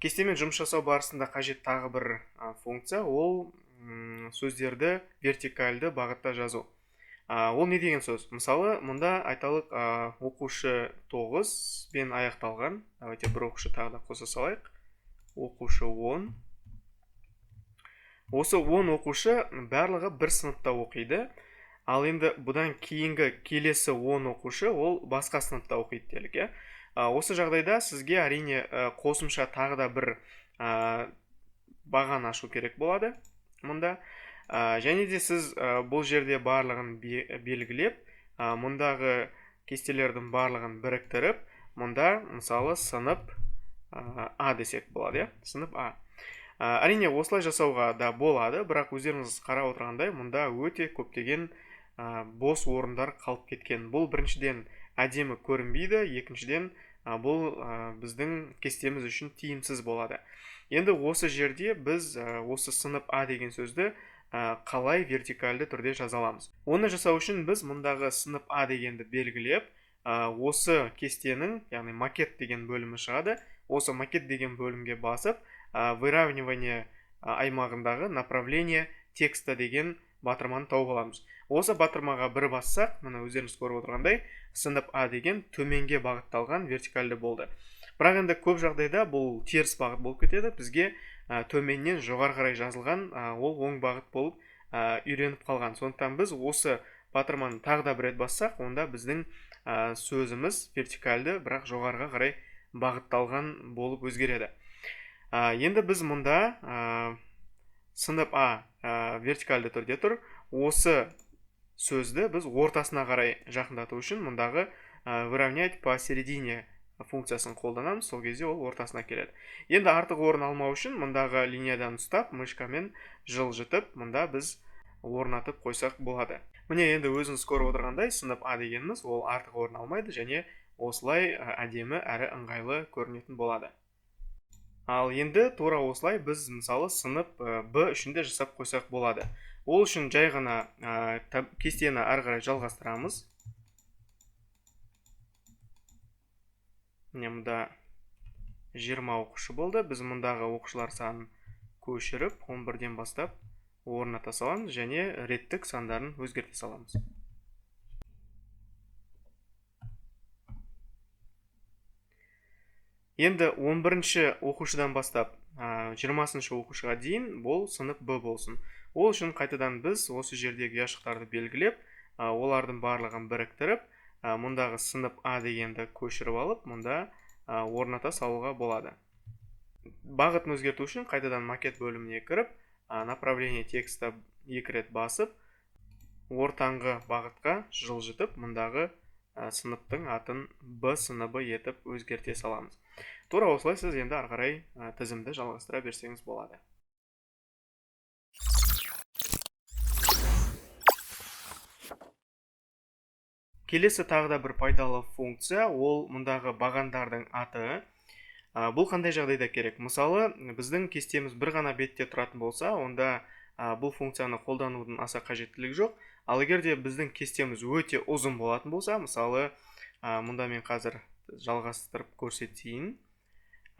Кестемен жұмыс жасау барысында қажет тағы бір функция, ол сөздерді вертикальды бағытта жазу. Ол не деген сөз? Мысалы, мұнда айталық, оқушы 9 бен аяқталған. Давайте бір оқушы тағы да қоса салайық. Оқушы 10. Осы 10 оқушы барлығы бір сыныпта оқиды. Ал енді бұдан кейінгі келесі 10 оқушы ол басқа сыныпта оқиды делік, иә? Осы жағдайда сізге әрине, қосымша тағы да бір баған ашу керек болады мұнда. Және де сіз бұл жерде барлығын белгілеп, мұндағы кестелердің барлығын біріктіріп, мұнда мысалы сынып А десек болады, иә? Сынып А. Әрине осылай жасауға да болады, бірақ өздеріңіз қарап отырғандай мұнда өте көптеген бос орындар қалып кеткен. Бұл біріншіден әдемі көрінбейді, екіншіден, бұл біздің кестеміз үшін тиімсіз болады. Енді осы жерде біз осы сынып А деген сөзді қалай вертикальды түрде жаза аламыз? Оны жасау үшін біз мұндағы сынып А дегенді белгілеп, осы кестенің, яғни макет деген бөлімі шығады. Осы макет деген бөлімге басып, выравнивание аймағындағы направление текста деген батырманы тауып аламыз. Осы батырмаға бір бассақ, мына өздеріңіз көріп отырғандай, сынып А деген төменге бағытталған вертикальды болды. Бірақ енді көп жағдайда бұл теріс бағыт болып кетеді. Бізге төменнен жоғары қарай жазылған, ол оң бағыт болып, үйреніп қалған. Сондықтан біз осы батырманы тағы да бір рет бассақ, онда біздің сөзіміз вертикальды, бірақ жоғарыға қарай бағытталған болып өзгереді. Енді біз мұнда, сынып А, вертикальды түрде тұр. Осы сөзді біз ортасына қарай жақындату үшін мұндағы, выравнять посередине функциясын қолданамыз. Сол кезде ол ортасына келеді. Енді артық орын алмау үшін мұндағы линиядан ұстап, мышкамен жылжытып, мұнда біз орнатып қойсақ болады. Міне енді өзіңіз көріп отырғандай, сынып А дегеніміз ол артық орын алмайды және осылай, әдемі әрі ыңғайлы көрінетін болады. Ал енді тура осылай біз мысалы сынып, Б үшін де жасап қойсақ болады. Ол үшін жай ғана, кестені ары қарай жалғастырамыз. Міне мұнда 20 оқушы болды. Біз мұндағы оқушылар санын көшіріп, 11-ден бастап орната саламыз және реттік сандарын өзгерте саламыз. Енді 11-ші оқушыдан бастап, 20-шы оқушыға дейін бұл сынып Б болсын. Ол үшін қайтадан біз осы жердегі ұяшықтарды белгілеп, олардың барлығын біріктіріп, мұндағы сынып А дегенді көшіріп алып, мұнда, орната салуға болады. Бағытын өзгерту үшін қайтадан макет бөліміне кіріп, направление текста екі рет басып, ортаңғы бағытқа жылжытып, мұндағы, сыныптың атын Б сыныбы етіп өзгерте саламыз. Тура осылай сіз енді ары қарай, тізімді жалғастыра берсеңіз болады. Келесі тағы да бір пайдалы функция, ол мұндағы бағандардың аты. Бұл қандай жағдайда керек? Мысалы, біздің кестеміз бір ғана бетте тұратын болса, онда, бұл функцияны қолданудың аса қажеттілігі жоқ. Ал егер де біздің кестеміз өте ұзын болатын болса, мысалы, мұнда мен қазір жалғастырып көрсетейін.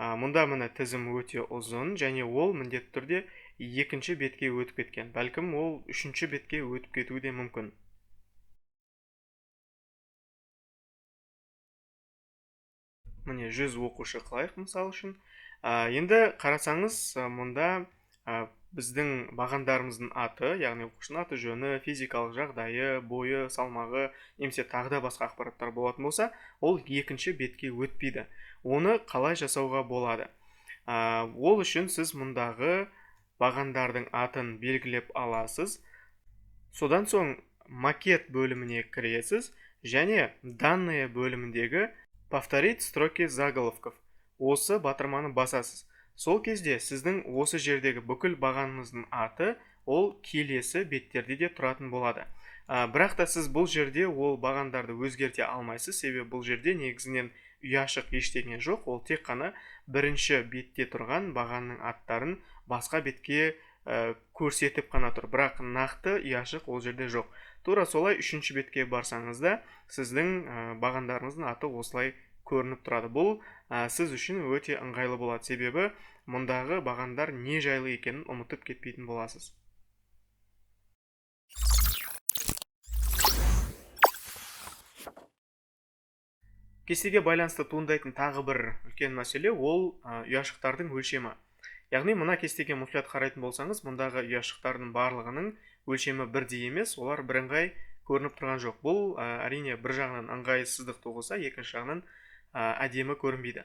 Мұнда міне тізім өте ұзын және ол міндетті түрде екінші бетке өтіп кеткен. Бәлкім ол үшінші бетке өтіп кетуі де мүмкін. Міне 100 оқушы қылайық мысал үшін. Енді қарасаңыз, мұнда, біздің бағандарымыздың аты, яғни оқушының аты жөні, физикалық жағдайы, бойы, салмағы немесе тағы да басқа ақпараттар болатын болса, ол екінші бетке өтпейді. Оны қалай жасауға болады? Ол үшін сіз мұндағы бағандардың атын белгілеп аласыз. Содан соң макет бөліміне кіресіз және данные бөліміндегі повторить строки заголовков осы батырманы басасыз. Сол кезде сіздің осы жердегі бүкіл бағаныңыздың аты ол келесі беттерде де тұратын болады. Бірақ та сіз бұл жерде ол бағандарды өзгерте алмайсыз, себебі бұл жерде негізінен ұяшық ештеңе жоқ, ол тек қана бірінші бетте тұрған бағанның аттарын басқа бетке, көрсетіп қана тұр, бірақ нақты ұяшық ол жерде жоқ. Тура солай үшінші бетке барсаңыз да сіздің, бағандарыңыздың аты осылай көрініп тұрады. Бұл сіз үшін өте ыңғайлы болады, себебі мұндағы бағандар не жайлы екенін ұмытып кетпейтін боласыз. Кестеге байланысты туындайтын тағы бір үлкен мәселе ол ұяшықтардың өлшемі. Яғни мына кестеге мұқият қарайтын болсаңыз, мұндағы ұяшықтардың барлығының өлшемі бірдей емес, олар бірыңғай көрініп тұрған жоқ. Бұл әрине бір жағынан ыңғайсыздық туғызса, екінші жағынан әдемі көрінбейді.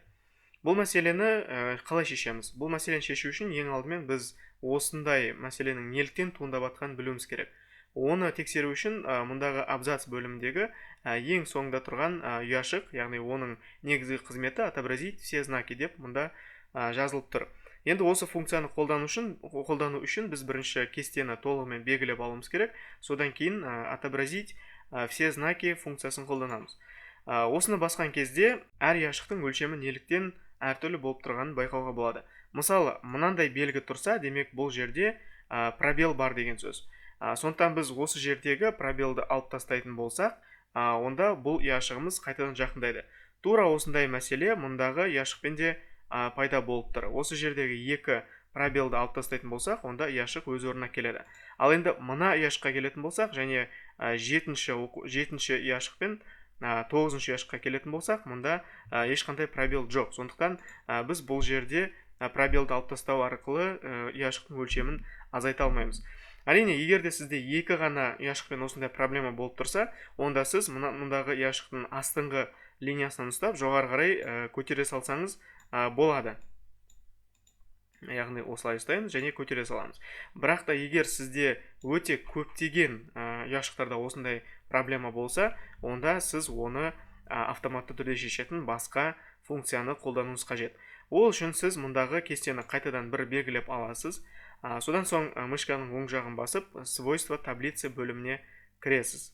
Бұл мәселені қалай шешеміз? Бұл мәселені шешу үшін ең алдымен біз осындай мәселенің неліктен туындап жатқанын білуіміз керек. Оны тексеру үшін мұндағы абзац бөліміндегі ең соңында тұрған ұяшық, яғни оның негізгі қызметі отобразить все знаки деп мұнда жазылып тұр. Енді осы функцияны қолдану үшін біз бірінші кестені толығымен белгілеп алуымыз керек. Содан кейін отобразить все знаки функциясын қолданамыз. Осыны басқан кезде әр ұяшықтың өлшемі неліктен әртүрлі болып тұрғанын байқауға болады. Мысалы, мынандай белгі тұрса, демек бұл жерде пробел бар деген сөз. Сондықтан біз осы жердегі пробелді алып тастайтын болсақ, онда бұл ұяшығымыз қайтадан жақындайды. Тура осындай мәселе мұндағы ұяшықпен де пайда болып тұр. Осы жердегі екі пробелді алып тастайтын болсақ, онда ұяшық өз орнына келеді. Ал енді мына ұяшыққа келетін болсақ, және жетінші ұяшықпен тоғызыншы ұяшыққа келетін болсақ, мұнда ешқандай пробел жоқ. Сондықтан біз бұл жерде пробелді алып тастау арқылы ұяшықтың өлшемін азайта алмаймыз. Әрине, егер де сізде екі ғана ұяшықпен осындай проблема болып тұрса, онда сіз мұндағы ұяшықтың астыңғы линиясынан ұстап, жоғары қарай көтере салсаңыз болады. Яғни осылай ұстаймыз және көтере саламыз. Бірақ та егер сізде өте көптеген ұяшықтарда осындай проблема болса, онда сіз оны автоматты түрде шешетін басқа функцияны қолдануыңыз қажет. Ол үшін сіз мұндағы кестені қайтадан бір белгілеп аласыз. Содан соң мышканың оң жағын басып, свойства таблицы бөліміне кіресіз.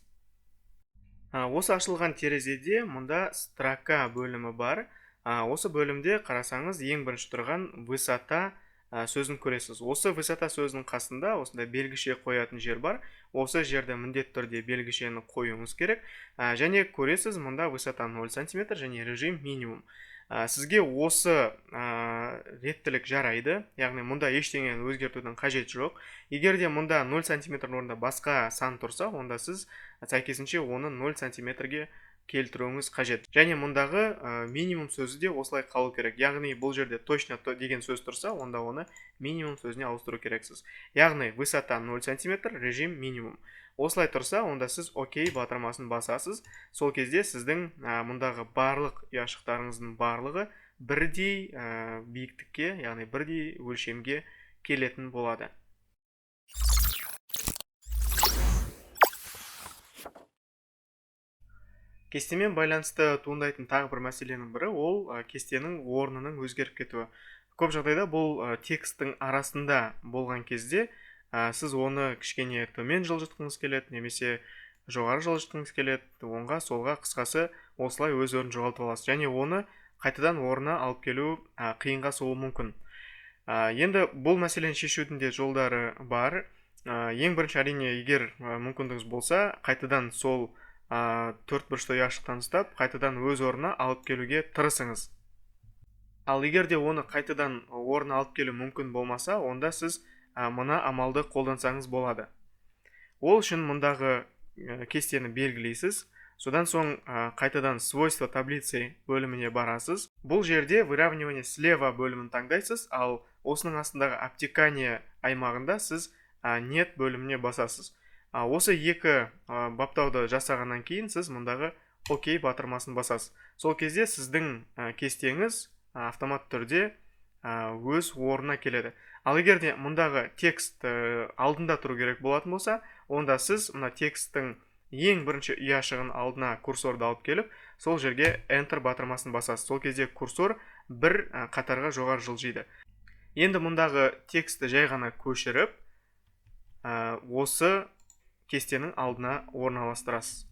Осы ашылған терезеде мұнда строка бөлімі бар. Осы бөлімде қарасаңыз, ең бірінші тұрған высота сөзін көресіз. Осы высота сөзінің қасында осындай белгіше қоятын жер бар. Осы жерде міндетті түрде белгішені қоюыңыз керек. Және көресіз, мұнда высота 0 сантиметр және режим минимум. Сізге осы реттілік жарайды, яғни мұнда ештеңені өзгертудің қажеті жоқ. Егер де мұнда 0 сантиметр орнында басқа сан тұрса, онда сіз сәйкесінше оны 0 сантиметрге келтіруіңіз қажет. Және мұндағы минимум сөзі де осылай қалу керек. Яғни бұл жерде точно деген сөз тұрса, онда оны минимум сөзіне ауыстыру керексіз. Яғни высота 0 сантиметр, режим минимум. Осылай тұрса, онда сіз ОК батырмасын басасыз. Сол кезде сіздің мұндағы барлық ұяшықтарыңыздың барлығы бірдей биіктікке, яғни бірдей өлшемге келетін болады. Кестемен байланысты туындайтын тағы бір мәселенің бірі ол кестенің орнының өзгеріп кетуі. Көп жағдайда бұл тексттің арасында болған кезде сіз оны кішкене төмен жылжытқыңыз келеді, немесе жоғары жылжытқыңыз келеді, оңға, солға, қысқасы осылай өз орнын жоғалтып аласыз. Және оны қайтадан орнына алып келу қиынға соғуы мүмкін. Енді бұл мәселені шешудің де жолдары бар. Ең бірінші әрине, егер мүмкіндігіңіз болса, қайтадан сол төрт бұрышты ұяшықтан ұстап, қайтадан өз орнына алып келуге тырысыңыз. Ал егер де оны қайтадан орнына алып келу мүмкін болмаса, онда сіз мына амалды қолдансаңыз болады. Ол үшін мұндағы кестені белгілейсіз. Содан соң қайтадан свойства таблицы бөліміне барасыз. Бұл жерде выравнивание слева бөлімін таңдайсыз, ал осының астындағы обтекание аймағында сіз нет бөліміне басасыз. Осы екі баптауды жасағаннан кейін сіз мұндағы ОК батырмасын басасыз. Сол кезде сіздің кестеңіз автомат түрде өз орнына келеді. Ал егер де мұндағы текст алдында тұру керек болатын болса, онда сіз мына тексттің ең бірінші ұяшығын алдына курсорды алып келіп, сол жерге Enter батырмасын басасыз. Сол кезде курсор бір қатарға жоғары жылжиды. Енді мұндағы текстті жай ғана көшіріп, осы кестенің алдына орналастырасыз.